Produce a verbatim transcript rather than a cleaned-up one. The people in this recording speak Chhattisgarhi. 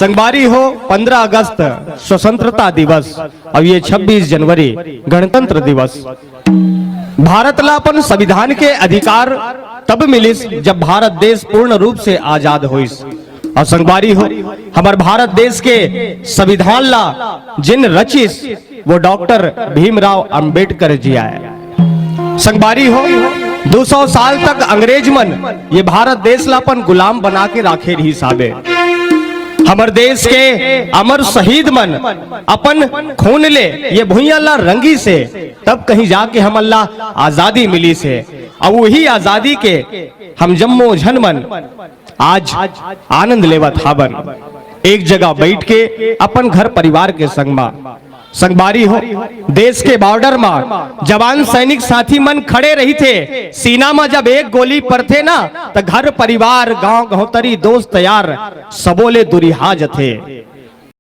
संगवारी हो, पंद्रह अगस्त स्वतंत्रता दिवस अउ ये छब्बीस जनवरी गणतंत्र दिवस। भारत ला अपन संविधान के अधिकार तब मिलिस, जब भारत देश पूर्ण रूप से आजाद होइस। अउ संगवारी हो, हमर भारत देश के संविधान ला जिन रचिस, वो डॉक्टर भीमराव अंबेडकर जी आय। संगवारी हो, दो सौ साल तक अंग्रेज मन ये भारत देश ला अपन गुलाम बना के राखे रहिस हाबे। हमर देश के अमर शहीद मन अपन खून ले ये भुइयां ला रंगिस हे, तब कहीं जाके हमन ला आजादी मिलिस हे। अउ वही आजादी के हम जम्मो झन मन आज आनंद लेवत हाबन, एक जगह बैठ के अपन घर परिवार के संग मा। संगवारी हो, देश के बॉर्डर मा जवान सैनिक साथी मन खड़े रहिथे, सीना मा जब एक गोली परथे ना, त घर परिवार, गांव गहोतरी, दोस्त यार सबो ले दुरिहा जथे।